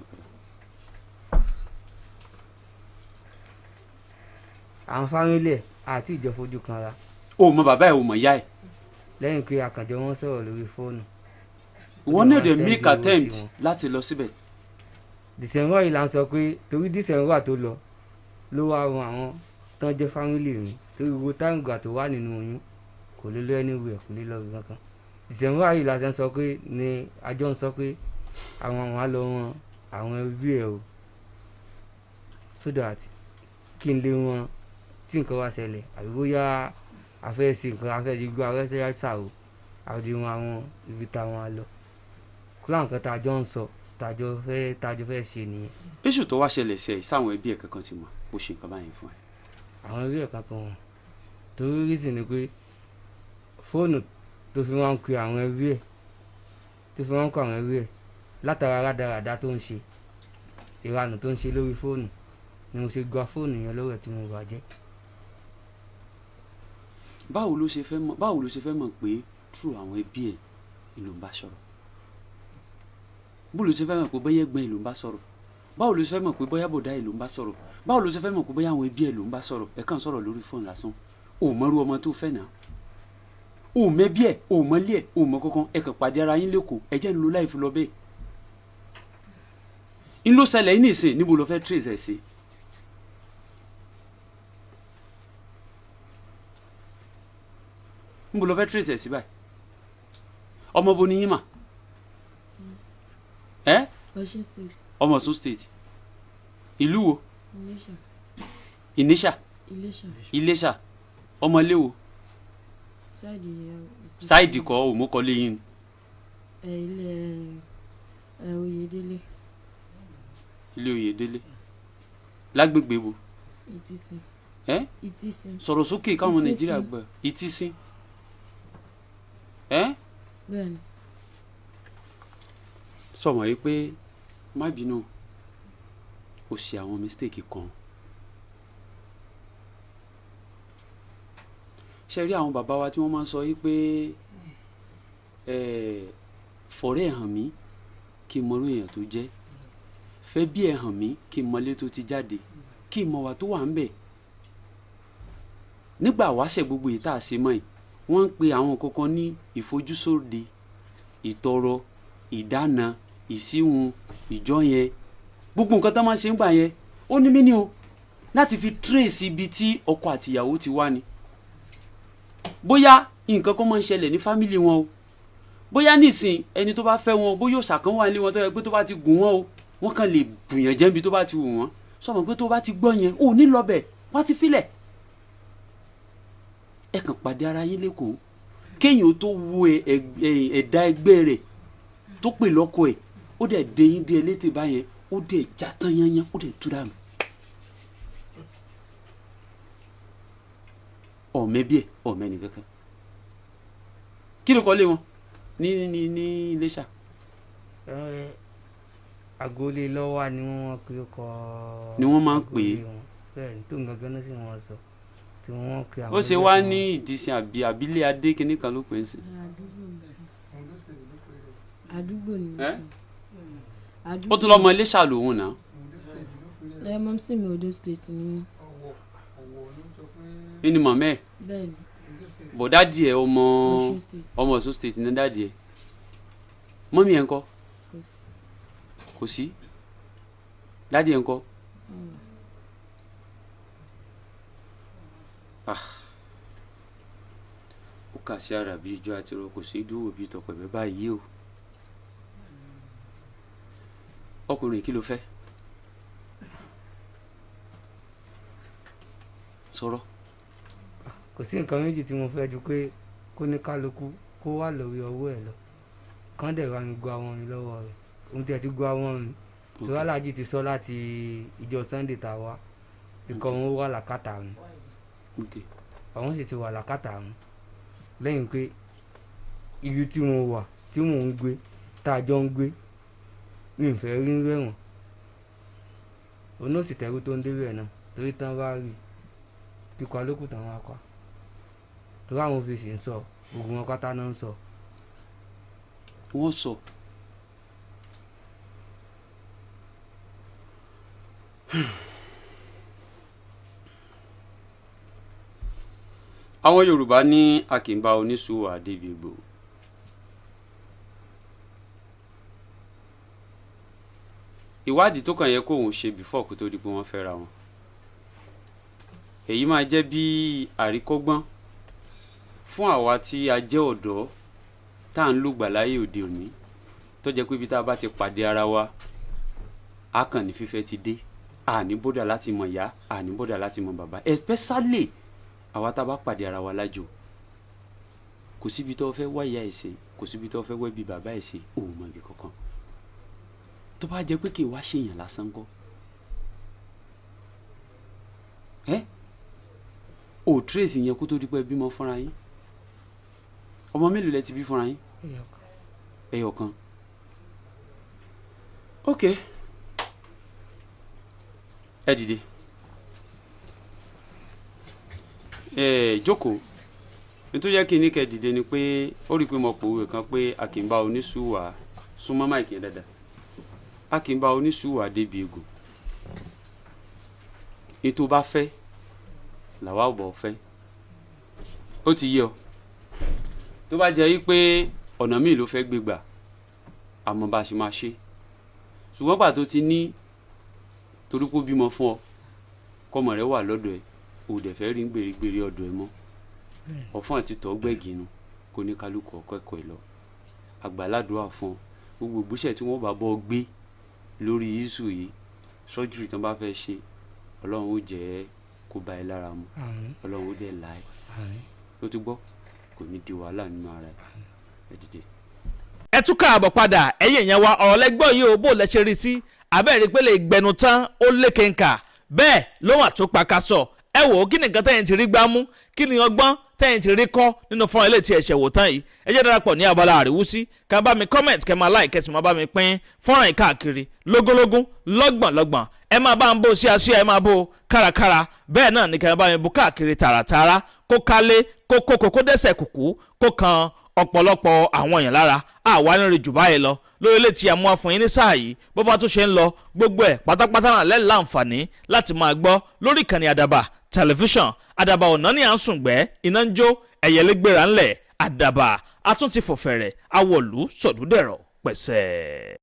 Àwọn family ẹ̀ àti ìjọ fojú kanra. O mọ bàbá ẹ, o mọ ìyá ẹ. Lẹ́yìn pé àkànjọ wọn sọ̀rọ̀ lórí fóònù. Ìwọ náà dẹ̀ make attempt láti lọ síbẹ̀. December yìí là ń sọ pé torí December tó lọ ló wá ran àwọn tán jẹ́ family mi, torí gbogbo táǹgà tó wà nínú oyún kò lè lọ anywhere, kò lè lọ ibi kankan. December yìí là ń sọ pé ni àjọ ń sọ pé àwọn á lọ ran àwọn ẹbí ẹ o, so that kí n lè wọn tí nǹkan wá ṣẹlẹ̀, àbí bóyá a fẹ́ ṣe nǹkan, a fẹ́ ṣe gbọ́, a fẹ́ ṣe àṣà o, àbí wọn àwọn ibi táwọn á lọ. Kó láwọn nǹkan tá a jọ ń sọ, tá a jọ fẹ́ ṣe nìyẹn. Iṣu tó wá ṣẹlẹ̀ sí ẹ, sáwọn ẹbí ẹ kankan ti mọ̀ bó ṣe nǹkan báyìí fún ẹ? Àwọn ẹbí ẹ kankan wọn, torí reason ni pé fóònù tó fi máa ń pe àwọn ẹbí ẹ, tó fi máa ń kọ àwọn ẹbí ẹ látara rádaràda tó ń ṣe, ìranù tó ń ṣe lórí fóònù ni mo ṣe gba fóònù yẹn lọ́wọ́ ẹ̀ tí mo bàjẹ́. Báwo ló ṣe fẹ́ mọ̀, báwo ló ṣe fẹ́ mọ̀ pé true àwọn ẹbí ẹ ló ń bá sọ̀rọ̀? Báwo ló ṣe fẹ́ mọ̀ pé bóyá ẹ̀gbọ́n ẹ ló ń bá sọ̀rọ̀? Báwo ló ṣe fẹ́ mọ̀ pé bóyá bọ̀dá ẹ ló ń bá sọ̀rọ̀? Báwo ló ṣe fẹ́ mọ̀ pé bóyá àwọn ẹbí ẹ ló ń bá sọ̀rọ̀? Ẹ kàn sọ̀rọ̀ lórí fóònù lásán. O ò mọrú ọmọ tó fẹ́ náà. O ò mẹbí ẹ, o ò mọlé ẹ, o ò mọ kankan. Ẹ kàn pàdé ara yín lẹ́kọ̀ọ́, ẹ jẹ́ ń lo láìfi lọ bẹ́ẹ̀. Ń ló ṣẹlẹ̀ yín nìsín, níbo lo fẹ́ trace ẹ̀ sí? Níbo lo fẹ́ trace ẹ̀ sí báyìí? Ọmọ bo ni yín mà? Ẹ́? Ọ̀ṣun state. Ọmọ Ọ̀ṣun state. Ìlú wo? Iléṣà. Ìníṣà. Iléṣà. Iléṣà. Ọmọ ilé wo? Sáìdì yẹn. Sáìdì kọ́, òmùkọ́lé yín. Ẹ ilé ẹ Oyèdélé. Ilé Oyèdélé. Lágbègbè wo? Ìtìsín. Ẹ́? Ìtìsín. Sọ̀rọ̀ sókè káwọn Nàìjíríà gbọ́. Ìtìsín. Ẹ́? Bẹ́ẹ̀ni. Sọ̀mọ̀ yìí pé má bínú, o ṣe àwọn mistake kan. Ṣé rí àwọn bàbá wa tí wọ́n máa ń sọ yìí pé fọ̀rẹ́ hàn mí kí n mọrú èèyàn tó jẹ́, fẹ́ bí ẹ̀ hàn mí kí n mọlé tó ti jáde, kí n mọ̀ wà tó wà ń bẹ̀. Nígbà wáṣẹ̀ gbogbo yìí tá a ṣe mọ́ yìí, wọ́n ń pe àwọn kankan ní ìfojúsóde, ìtọrọ, ìdána, ìsíhun, ìjọ yẹn, gbogbo nǹkan tó máa ń ṣe ń gbà yẹn. Ó ní mí ní o láti fi trace ibi tí ọkọ àtìyàwó ti wá ni. Bóyá nǹkan kan máa ń ṣẹlẹ̀ ní family wọn o, bóyá nísìn ẹni tó bá fẹ́ wọn, bóyá òòṣà kan wà nílé wọn tó yẹ pé tó bá ti gùn wọn o, wọ́n kàn lè bùyàn jẹ́ níbi tó bá ti wù wọ́n. Sọmọ pé tó bá ti gbọ́ yẹn, ò ní lọ́bẹ̀ wọ́n ti filẹ̀. Ẹ kàn pàdé ara yín lẹ́kọ̀ọ́, kéèyàn tó wo ẹ̀dá ẹgbẹ́ rẹ̀ tó pè lọ́kọ ẹ̀, ó dẹ̀ dé yín dé elétè báyẹn, ó dẹ̀ já tán yányán, ó dẹ̀ tú dànù. Ọ̀mẹ́bí ẹ̀ ọ̀mẹ́ nìkankan, kí ló kọ́ lé wọn ní Iléṣà? Ẹ, agboolé lọ́wọ́ ni wọ́n pe ọkọ. Ni wọ́n máa ń pè é. Agboolé wọn. Bẹ́ẹ̀ ni, tó ń gangan náà sì wọ́n sọ tí wọ́n pe àwọn Ó ṣe ẹgbẹ́ wá wọn. Ní ìdísìn àbí àbílẹ̀ adé kínní kan ló pè é sí. Àdúgbò mi sọ, àdúgbò ni mo Ẹ́? sọ, àdúgbò. Ó tún lọ́mọ Iléṣà lòun náà. Ẹ mọ́ sí mi, Ondo State ni wọ́n. Nínú mọ̀mẹ́ ẹ̀? Bẹ́ẹ̀ ni. Bọ̀dádì ẹ̀ ọmọ Ọ̀ṣun State. Ọmọ Ọ̀ṣun State ní daddy ẹ̀. Mummy ẹ̀ ńkọ́? Kò sí. Kò sí. Daddy ẹ̀ ńkọ́? Ah. Ó kà sí ara bí ijó àti ro, kò sí dúró bí tọpẹ̀bẹ̀ báyìí o. Ọkùnrin, kí ló fẹ́ sọ̀rọ̀. Kò sí nǹkan méjì tí mo fẹ́ ju pé kó ní kálukú kó wà lórí ọwọ́ ẹ̀ lọ, kán dẹ̀ bá mi gba ọmọ mi lọ́wọ́ rẹ̀. Òun tiẹ̀ ti gba ọmọ mi tó, aláàjì ti sọ láti ìjọ Sunday tá a wá ikọ̀ òun wà lákàtà mi. Òun sì ti wà lákàtà mi lẹ́yìn pé ibi tí mo wà, tí mò ń gbé, tá a jọ ń gbé, mi ò fẹ́ rí rẹ̀wọ̀n. Òun náà sì tẹ̀rù tó ń dérò ẹ̀ náà, torí tán bá rí kíkọ alókùn tán wá pa, torí àwọn òfìsì ń sọ gbogbo wọn pátá náà ń sọ. Wọ́n sọ. Àwọn Yorùbá ní a kì í bá oníṣòwò àdébìgbò. Ìwádìí tó kàn yẹ kóun ṣe before kó tó di pé wọ́n fẹ́ra wọn, èyí máa jẹ́ bí àríkọ́gbọ́n fún àwa tí a jẹ́ ọ̀dọ́ tá à ń lògbà láyé òde òní, tó jẹ́ pé ibi tá a bá ti pàdé ara wa, a kàn ní fífẹ́ ti dé, àní bódà láti mọ ìyá, àní bódà láti mọ bàbá, especially àwa tá a bá pàdé ara wa lájò. Kò síbi tó fẹ́ wá ìyá ẹ̀ ṣe, kò síbi tó fẹ́ wẹ́ bí bàbá ẹ̀ ṣe, òun mọ ibi kankan. Tó bá jẹ́ pé kì í wá ṣèyàn lásán kọ́ ẹ́, ò trace yẹn kó tó di pé bímọ fúnra yín. Ọmọ mélòó lẹ ti bí fúnra yín? Ẹyọ kan. Ok, ẹ dìde, ẹ jókòó. Nítorí jẹ́ kí n ní kẹ́ dìde ni pé ó rí i pé mo pòwe kan pé a kì í bá oníṣùwà súnmọ́ mic yẹn dáadáa, a kì í bá oníṣùwà débi egbò. Ní tó bá fẹ́ làwa ò bọ̀ fẹ́. Ó ti yé ọ. Tó bá jẹ́ pé ọ̀nà míì ló fẹ́ gbé gbà, àmọ́ bá a ṣe máa ṣe. Ṣùgbọ́n gbà tó ti ní torí pé ó bímọ fún ọ, kọ́mọ rẹ wà lọ́dọ̀ ẹ, ò dẹ̀ fẹ́ rí gbèrègbèrè ọ̀dọ̀ ẹ mọ́, ọ̀fọ́n àti tọ́ gbẹ̀gì nu kó ní kálukú ọkọ̀ ẹ̀kọ́ ẹ̀ lọ. Àgbàládùá fún ọ. Gbogbo ìgbésẹ̀ tí wọ́n bá bọ́ gbé lórí iṣu yìí, sọ́júrì tí wọ́n bá fẹ́ ṣe, Ọlọ́run ó jẹ́ kó bá ẹ lára mu. Àmín. Ọlọ́run ó dẹ̀ là ẹ́. Àmín. Ó ti gbọ́, kò ní di wàhálà nínú ara ẹ. Ẹ dìde. Ẹ tún káàbọ̀ padà, ẹ̀yin èèyàn wa. Ọ̀rọ̀ lẹ́gbọ́ yìí o, bó lẹ ṣe rí sí? Abẹ́rẹ́ pé lè gbẹnu tán, ó lékenkà, bẹ́ẹ̀ ló wà tó pakasọ. Ẹ wò ó, kí ni nǹkan tẹ́yìn ti rí gbámú? Kí ni ọgbọ́n tẹ́yìn ti rí kọ́ nínú fọ́nrán ilé tí ẹ ṣẹ̀ wò tán yìí? Ẹ jẹ́ darapọ̀ ní abala àríwúsí, ká bá mi comment, kẹ́ máa like, kẹ́ sì máa bá mi pín fọ́nrán yìí káàkiri lógúnlógún, lọ́gbọ̀nlọ́gbọ̀n. Ẹ máa bá ń bó sí aṣíà, ẹ máa bó kárakára, bẹ́ẹ̀ náà ní kẹ́ máa bá mi bó káàkiri tààràtààrà, kó kálé, kó kókó, kó dẹ́sẹ̀ kùkú, kó kan ọ̀pọ̀lọpọ̀ àwọn èèyàn lára. Àwa ní rí jù báyìí lọ lórí ilé tí a mú wá fún yín ní sáà yìí. Bó bá tún ṣe ń lọ, gbogbo ẹ̀ pátápátá náà lẹ́ẹ̀ láǹfààní láti máa gbọ́ lórí ìkànnì Àdàbà Tẹlifíṣàn. Àdàbà ọ̀nà ní à ń sùn gbẹ́, iná ń jó, ẹ̀yẹlé gbéra ńlẹ̀. Àdàbà a tún ti fò fẹ̀rẹ̀ awọ̀lú sọ̀dúndẹ̀rọ̀ pẹ̀sẹ̀.